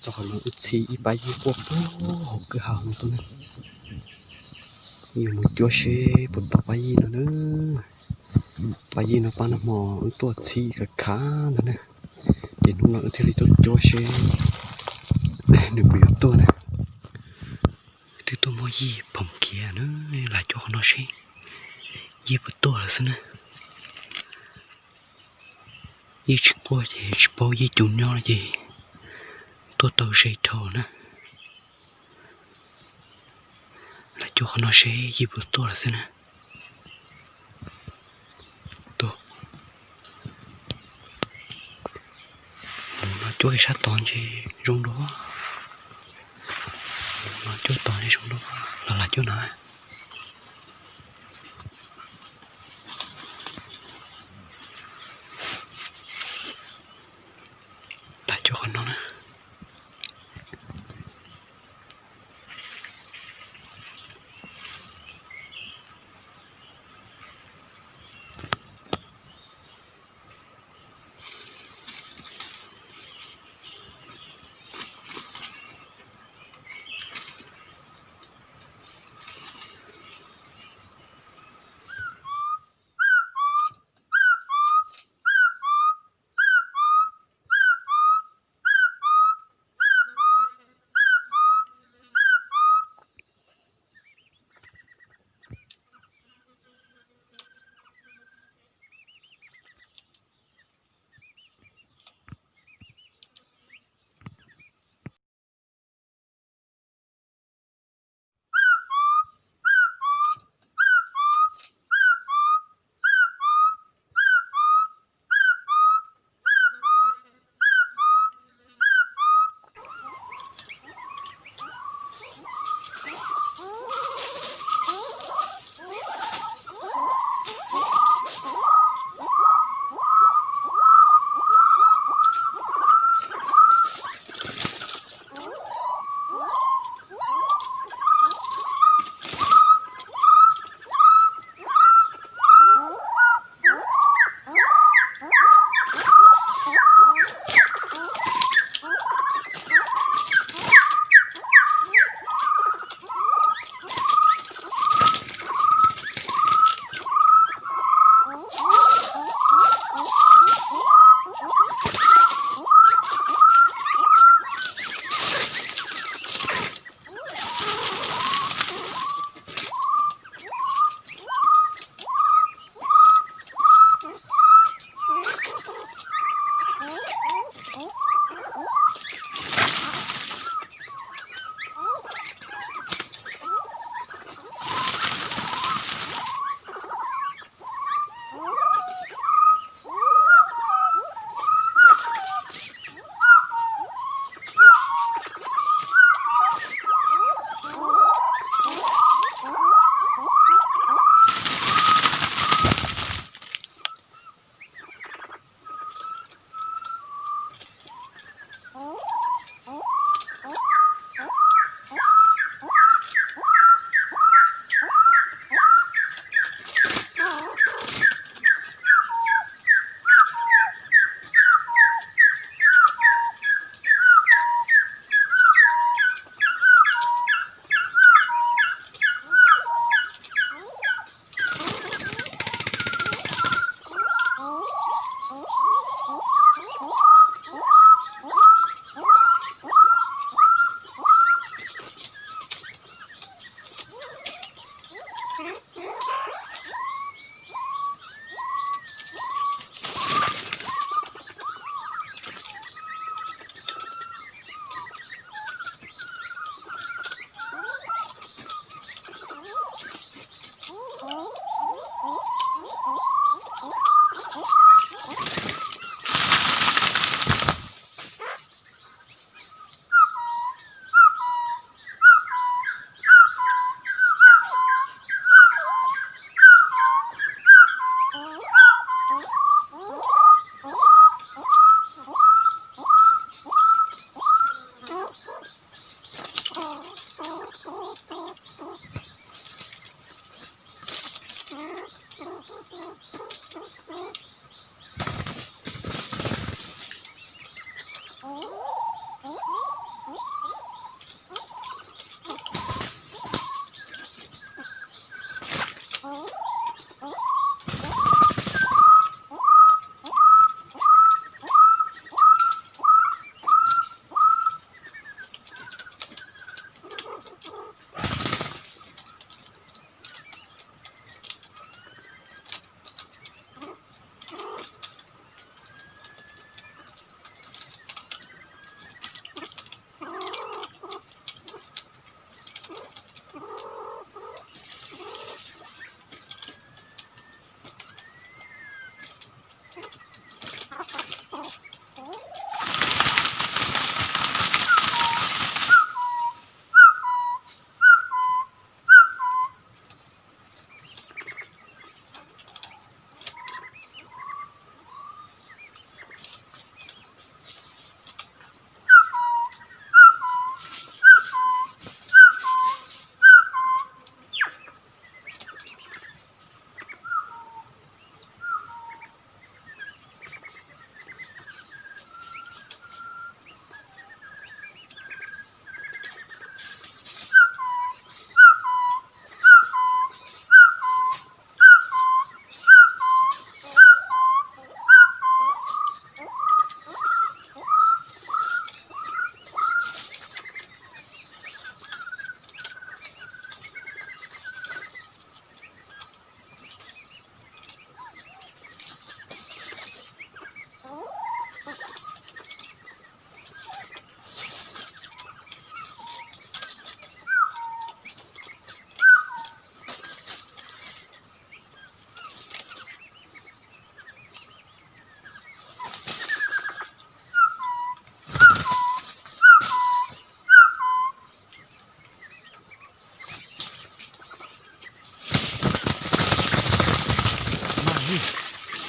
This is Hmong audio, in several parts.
Qhov no wb txhij ib pab yij quaj puag hauv kwj ha no tuaj na. Yuav mus cuab seb puas tau pab yij no na. Pab yij no pab nag hmo wb tuaj txhij khav khav ntawd na, ces hnub no wb thiaj li tuaj cuab seb nws puas yuav tuaj na. Twb tuaj muab yij phoom khiav na, lam cuab qhov no seb yij puas tuaj lawm xwb na. Yij tsis quaj ces tsis paub yij cus nyob no ces tuaj tau ze dhau na. Lam cuab qhov no seb yij puas tuaj lawm xwb na. Tuaj, mus no cuab kiag sab tod ntshe zoo dua. Mus no cuab tod ntshe zoo dua, los lam cuab no. Lam cuab qhov no na.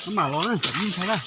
Mam los na, ntshai na.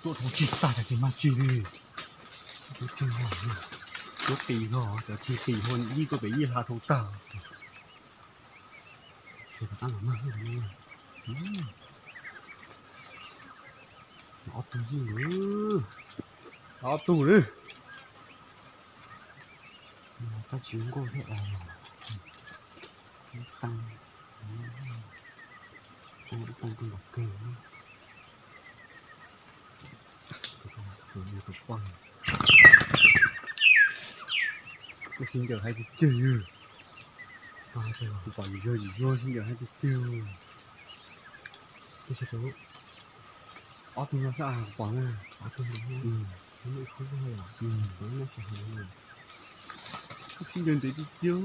Tuaj thaum tsig tag ces mas tsig li. Tuaj tim no cov tsig tim hua ib tuaj pem ib hla thaum tag. Ob tug, ob tug lawm. Tab tsis nkuaj thiab os. Ib tee, ib tee kawg nkaus kawg. Kuj sib ncaws haib tiag tiag. Tus pom yus yog yus yog sib ncaws haib tiag tiag. Ob tug no sab pom na. Kuj sib ncaws ntev tiag tiag.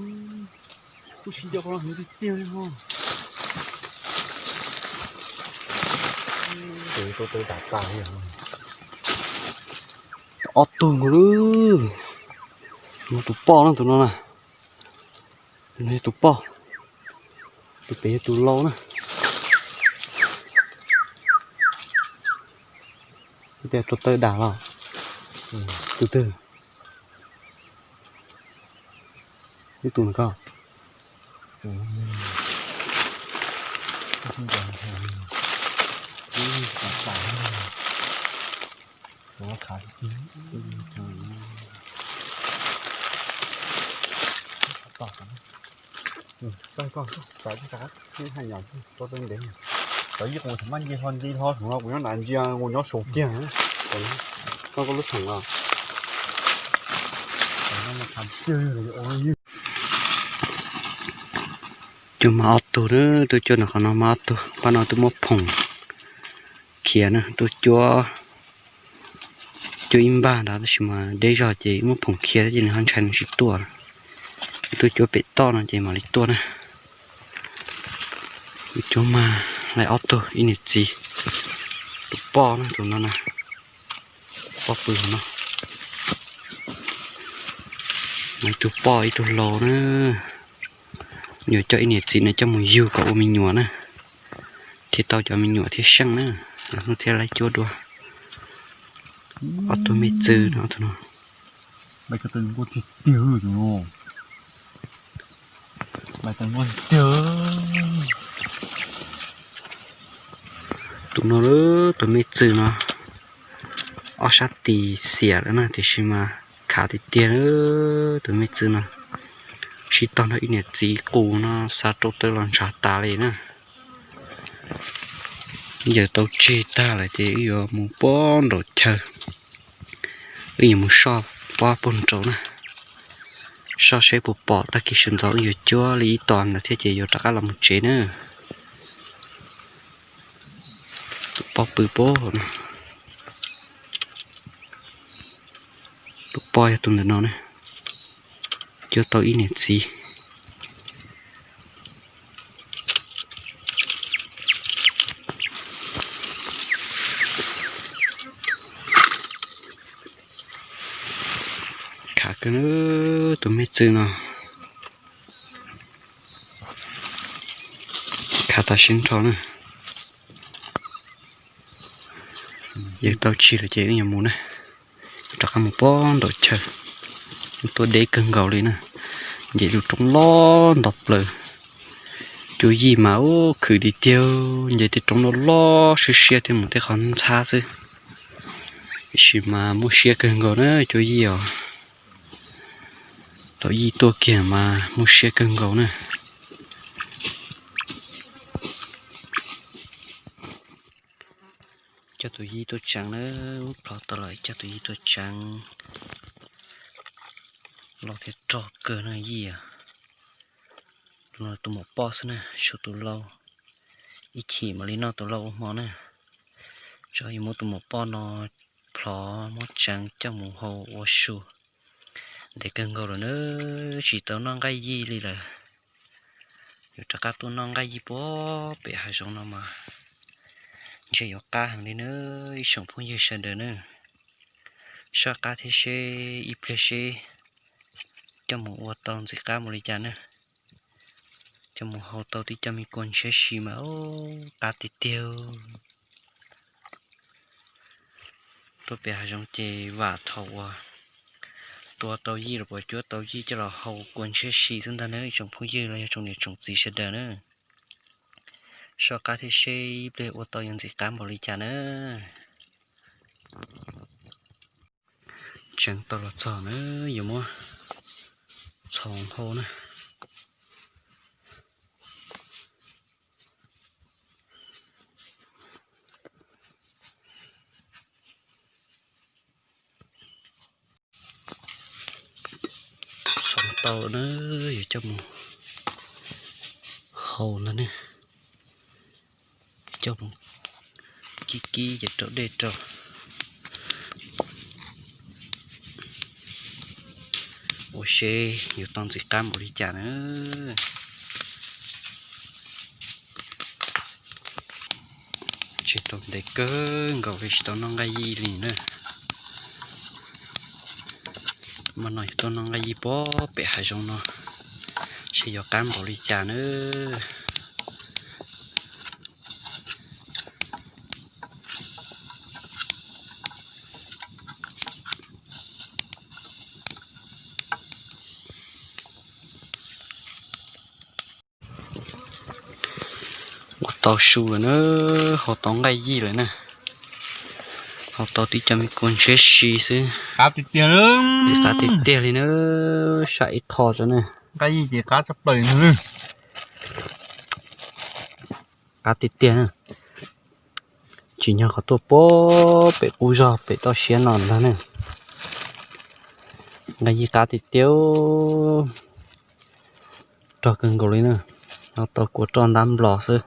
Kuj sib ncaws qhov no heev tiag tiag li ho. Ob tug nkaus lawm. Tus poj na, tus no na. Tus no yog tus poj, tus pem yog tus lau na. Tias rau taw dam los. Tus twg? Ib tus na koj. Tau ib qus thaum maj nce hlo nce hlo, thaum no kuv nyob nram ntsia, kuv nyob saum kiag. Koj lub theem os. Cuab mas ob tug na, tuaj cuab ntawm qhov no mas ob tug, pab no twb muab phoom khiav na, tuaj cuab, cuab ib npag nrad tab sis mas deb zog ces muab phoom khiav thiab ces nws ho ntshai nws tsis tuaj. Tuaj cuab pem toj no ces mam li tuaj na. Cuab mas laib ob tug ib niam txiv. Tus poj na, tus no na, poj pw no. Ib tug poj ib tug lau na. Yuav coj ib niam txiv no coj mus yug kom ua me nyuam na, thiaj tau cov me nyuam thiab seej na, los hnub thiaj laib cuab dua. Ob tug me txwv no, ob tug no. Tus no, tus me txwv no, ob sab tis xiam lawm na tiam sis mas khav tiag tiag. Tus me txwv no sib tog nrog ib niam txiv qus no xa rau tawb los ntshav tas li na. Yawm tau tsig tag lawm ces wb yuav mus puag nraum chaw, wb yuav mus soj pob puag nraud na, soj seb puas pom. Tag kis sawv ntxov wb yuav cuab li ib tos ntawd thiab ces yuav rov qab los mus tsev na. Tus poj pw puag no. Tus poj yog tus ntawm no ne, cuab tau ib niam txiv. Khav kawg tus me txwv no, khav tas siab nrho na. Yawm tau tsig lawm ces wb yuav mus na, rov qab mus puag nraum chaw. Tuaj deb kawg nkaus li na, nce lub roob loj nto plaws. Cua yij mas ub khwm tiag tiag, nce tej roob loj loj siab siab thiab mus tej qhov ntxhab xwb, tiam sis mas muaj siab kawg nkaus na cua yij os. Tau yij tuaj kiag mas muaj siab kawg nkaus na. Coj tus yij tuaj tseev na, plhov tau lawm coj tus yij tuaj tseev. Loj thiab rog kawg na yij. Tus maum poj xwb na, su tus lau. Ib chim mam li noj tus lau ua hmo na. Tso yuav muab tus maum poj no plhov muab tseev coj mus hau ua su. Ntev kawg nkaus lawm na, tsis tau noj nqaij yij li lawm. Yuav rov qab tuaj noj nqaij yij puag pem hav zoov no mas ntshe yuav qab heev li na, ib tsoom phooj ywg sawv daws na. Soj qab thiab seb ib pliag seb coj mus ua tau ntxim qab npaum li cas na. Coj mus hau tau tib co me kua ntshiab si mas qab tiag tiag. Tuaj pem hav zoov ces vam thaum uas tua tau yij los puas cuab tau yij coj los hau kua ntshiab si xwb ntag na ib tsoom phooj ywg los yog tsoom niam tsoom txiv sawv daws na. Soj qab thiab seb ib pliag ua tau yuav ntxim qab npaum li cas na. Tseev tau los txog na, yuav muab txhoov hau na. Txhoov tau na, yuav coj mus hau ntag ne. Coj mus kib kib ces rau dej rau. Ua seb yuav tau ntxim qab npaum li cas na. Tsis tau ntev kawg nkaus li tsis tau noj nqaij yij li na. Hmo no yuav tuaj noj nqaij yij puag pem hav zoov no, seb yuav qab npaum li cas na. Ua tau su lawm na, hau tau nqaij yij lawm na. Hau tau tib co me kua ntshiab si xwb. Qab tiag tiag, ntxim qab tiag tiag li na, sab ib qho tso na. Nqaij yij ces qab tshaj plaws na. Qab tiag tiag na. Tsim nyog qhov tuaj puag pem qub zog pem toj siab no ntag na. Nqaij yij qab tiag tiag, rog kawg nkaus li na. Hau tau kua roj ntab nplos xwb,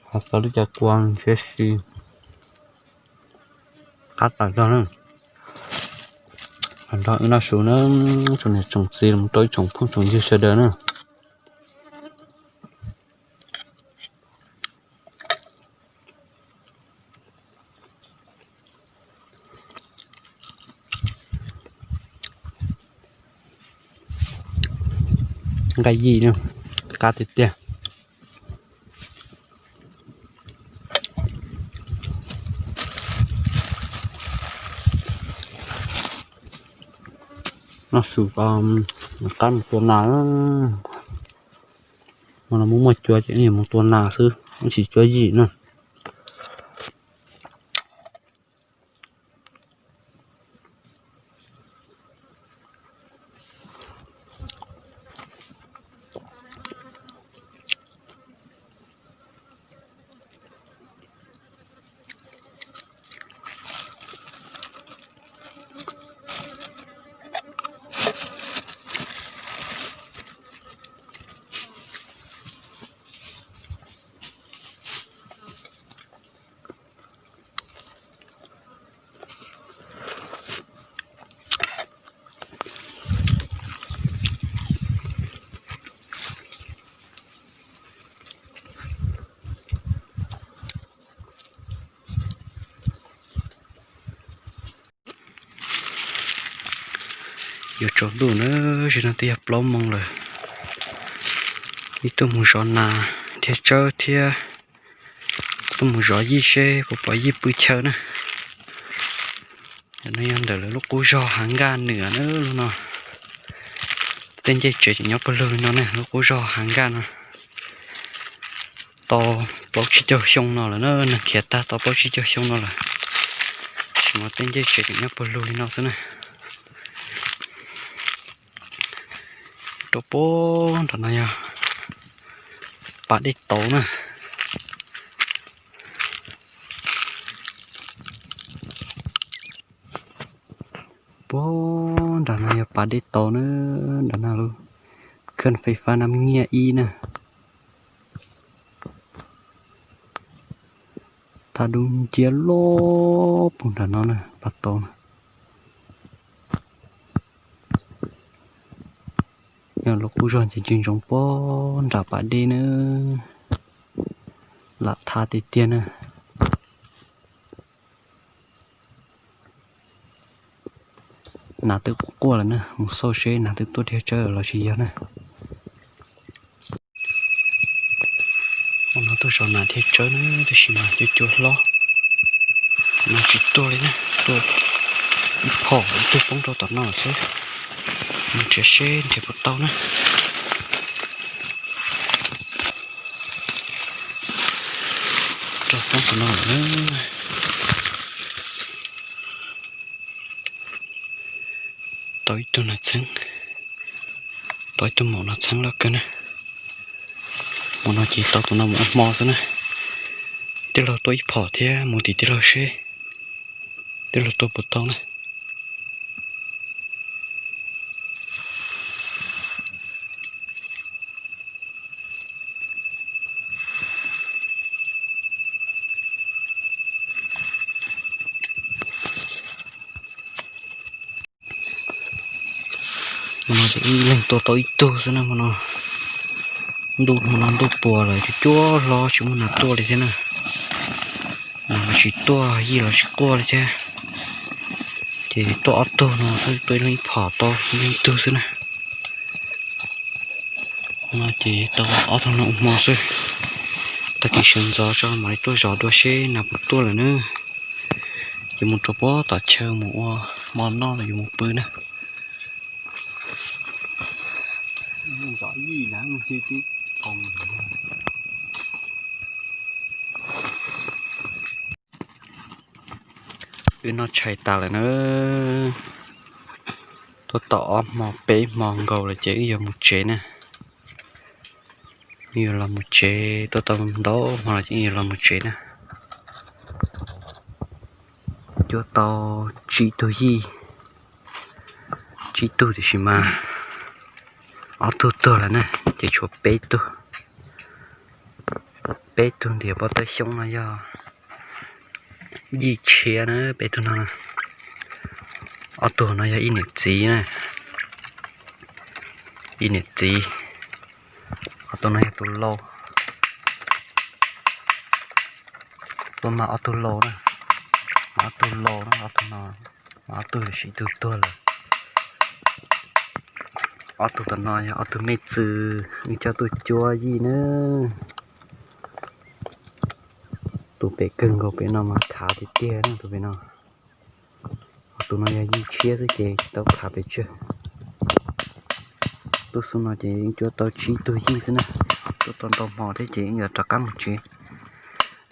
hau tau lub cov kua ntshiab si, qab tas zog na. Nrog wb noj su na, tsoom niam tsoom txiv los rau ib tsoom phooj tsoom ywg sawv daws na. Nqaij yij, qab tiag tiag. Noj su, qab mus tua nas. Hmo no muaj muaj cua ces mus tua nas xwb, tsis cuab yij na. Yuav tsaus ntuj na, tam sim no twb yog plaub moos lawm. Wb tuaj mus zov nas thiab tsawb thiab tuaj mus zov yij seb puas pom yij pw chaw na. No yog ntawm lawv lub qub zog Hav Nkaj Nwm na lub no. Tej ncej tsev tseem nyob pawg lug li no ne, lub qub zog hav nkaj no. Tau plaub tsib caug xyoo no lawm na, neeg khiav tag tau plaub tsib caug xyoo no lawm. Tab sis mas tej ncej tsev tseem nyob pawg lug li no xwb na. Rau puag nram no yog pas dej tauv na. Puag nram no yog pas dej tauv na, nram no lub khej fais fab Nam Nyiaj ib na. Thaj dub nciab loj puag nram no na, pas tauv na. Yog lub qub zog ces tsis ntsoov puag nram pas dej na, lam thab tiag tiag na. Nas twb quaj quaj lawm na, mus xauj seb nas twb tuaj dhia tsawb los tsis yog na. Ua no tuaj zov nas dhia tsawb na, tab sis mas cua cua hlob. Nas tsis tuaj li na, tuaj ib phom ib tug poob rau tom no lawm xwb. Mus nrhiav seb nrhiav puas tau na. Rau poob tom no lawm na. Tau ib tug nas txheeb, tau ib tug maum nas txheeb loj kawg na. Maum no ces tau tus no mus ua hmo xwb na. Tij laug tuaj ib phom thiab, mus tim tij laug seb tij laug tua puas tau na. Hmo no ces ib leeg tua tau ib tug xwb na. Hmo no ntuj, hmo no ntuj puas lawm, cua cua hlob tsis muaj nas tuaj li thiab na. Nas los tsis tuaj, yij los tsis quaj li thiab. Ces tuaj ob tug no xwb, tuaj ib leeg ib phom tau ib leeg ib tug xwb na. Hmo no ces tau ob tug no ua hmo xwb. Tag kis sawv ntxov tso mam li tuaj zov dua seb nas puas tuaj lawm na. Yuav mus rau puag tom chaw mus ua hmo noj los yuav mus pw na. Wb noj tshais tas lawm na. Tuaj tau ob hmo peb hmo nkaus lawm ces wb yuav mus tsev na. Wb yuav los mus tsev, tuaj tau ntau hmo lawm ces wb yuav los mus tsev na. Cuab tau tsib tug yij, tsib tug tiam sis mas ob tug tuag lawm na, ces tshuav peb tug. Peb tug ntiav pob tawb xyoob no yog yij tshiab na, peb tug no. Ob tug no yog ib niam txiv na, ib niam txiv. Ob tug no yog tus laus, tus no ob tug laus na, ob tug laus na, ob tug no, ob tug sim tug tuag lawm. Ob tug tom no yog ob tug me txwm wb coj tuaj cuab yij na. Tus pem kawg nkaus pem no mas khav tiag tiag na tus pem no. Ho tus no yog yij tshiab xwb ces tsis tau khav pes tsawg. Tuaj xub no ces yeej cuab tau tsib tug yij xwb na. Tuaj tau ntau hmo thiab ces yeej yuav rov qab mus tsev.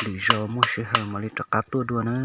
Lwm zaus muaj sij hawm mam li rov qab tuaj dua na.